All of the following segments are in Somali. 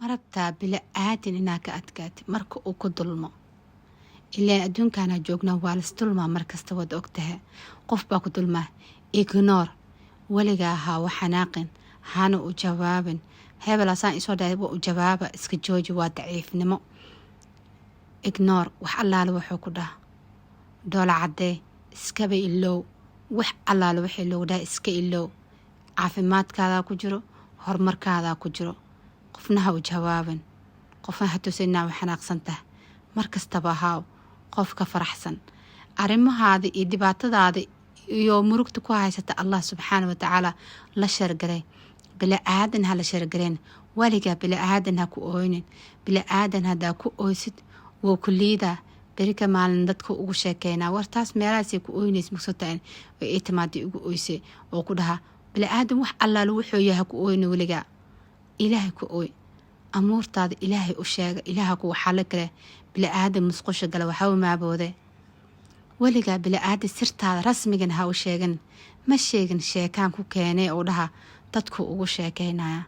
Ma rabtaa bili-aadan inaa ka adkaatid marka uu ku dulmo? Ilaan adduunkaana joognaa, waa lis dulmaa markasta, waad ogtahay. Qof baa ku dulmaa, ignore. Weligaa ha u xanaaqin, hana u jawaabin. Hebel asaan isoo dhahay, waa u jawaaba. Iska jooji, waa daciifnimo. Ignore wax allaale wuxuu ku dhaha. Dhoola caddee, iskaba ilow. Wax allaale wixii loogu dhaha iska ilow. Caafimaadkaadaa ku jiro, horumarkaadaa ku jiro. Qofna ha u jawaabin, qofna ha tusin inaa u xanaaqsan tahay. Mar kastaba haaw qof ka faraxsan. Arrimahaada iyo dhibaatadaada iyo murugta ku haysata Allah subxaana watacaala la share garay. Bili-aadan ha la share gareen. Weligaa bili-aadan ha ku ooynin. Bili-aadan haddaa ku ooysid, wuu ku liidaa. Berika maalin dadka ugu sheekeynaa, war taas meelahaasay ku ooynays, magsota way ii timaada, igu ooysay, oo ku dhahaa. Bili-aadan wax allaale wuxuu yahay ku ooyna. Weligaa Ilaahay ku ooy, amuurtaada Ilaahay u sheega, Ilaaha kuwa xallo kale. Bili-aadan musqusha gala waxba maaboode. Weligaa bili-aadan sirtaada rasmigan ha u sheegan. Ma sheegin sheekaan ku keenay oo dhaha dadku ugu sheekeynaya.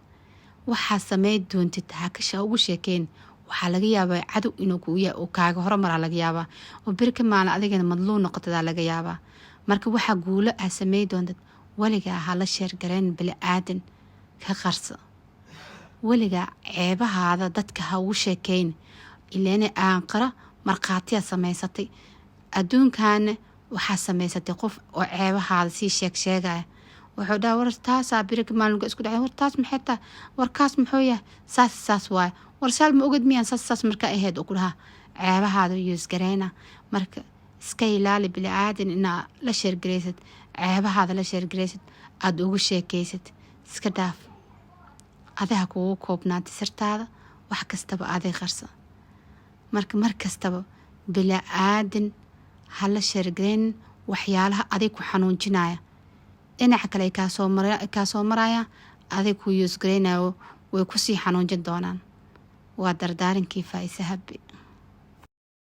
Waxaa samey doontid hakasha ugu sheekeyn. Waxaa laga yaabaa cadow inuu kugu yahay oo kaaga hormaraa laga yaabaa, oo beri ka maalin adigana madluun noqotadaa laga yaabaa. Marka waxaa guulo ah samey doontid, weligaa ha la share gareyn bili-aadan, ka qarsa. Weligaa ceebahaada dadka ha ugu sheekeyn. Ileena aanqara markhaatiyaa samaysatay, adduunkaana waxaa samaysatay qof oo ceebahaada sii sheeg sheegaya. Wuxuu dhaha, war taasaa birika maalinka isku dhacay, war taas maxay tahay, war kaas muxuu yahay, saas saas waaye, war saal ma ogad miyaan, saas saas markaa ahayd oo ku dhahaa. Ceebahaada use gareyna. Marka iska ilaali bili-aadan inaa la share garaysid, ceebahaada la share garaysid, aada ugu sheekaysid. Iska dhaaf, adiha kugu koobnaatay sirtaada. Wax kastaba aday qarsa. Marka mar kastaba bili-aadan hala share gareynin waxyaalaha adig ku xanuunjinaya. Dhinaca kale kaasoo maraya, adig ku use gareynayo, way kusii xanuunjin doonaan. Waa dardaarinkii Faa'isa Habi.